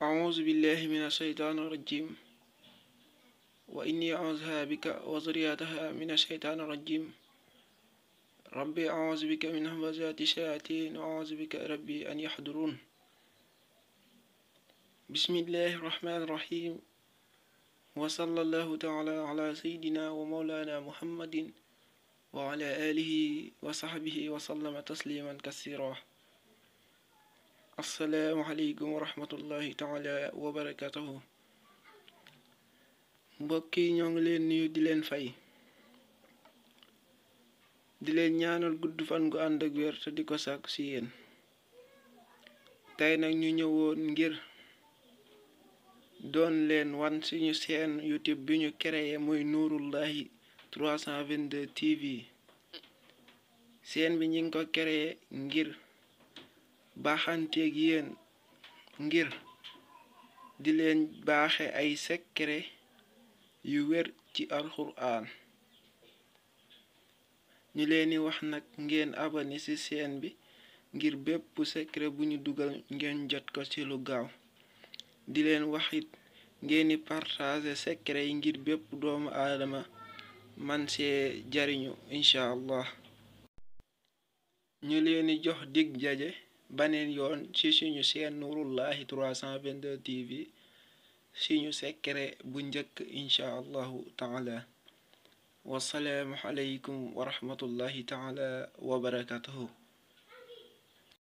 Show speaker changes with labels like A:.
A: أعوذ بالله من الشيطان الرجيم وإني أعوذها بك وذريتها من الشيطان الرجيم ربي أعوذ بك من همزات الشياطين وأعوذ بك ربي أن يحضرون بسم الله الرحمن الرحيم وصلى الله تعالى على سيدنا ومولانا محمد وعلى آله وصحبه وسلم تسليما كثيرا السلام عليكم ورحمة الله تعالى وبركاته mbokk yi ñoo ngi leen nuyu di leen fay di leen ñaanal gudd fan gu ànd ak wér te di ko sàkku ci yéen tey nag ñu ñëwoon ngir doon leen wan suñu seen YouTube bi ñu créé muy Nouroullahi 322 TV seen bi ñi ngi ko créé ngir baaxanteeg yéen ngir di leen baaxe ay secret yu wér ci alxuraan ñu leeni wax nag ngeen abonné ci chaîne bi ngir bépp secret bu ñu dugal ngeen jot ko ci lu gaaw di leen waxit ngeen di partager secret yi ngir bépp doomu aadama man see jariñu incha allah ñu leeni jox dig jaje baneen yoon ci suñu chaîne Nouroullahi 322 TV suñu secret bu njëkk incha allahu taala wasalaamu aleykum wa rahmatullahi taala wa barakatuhu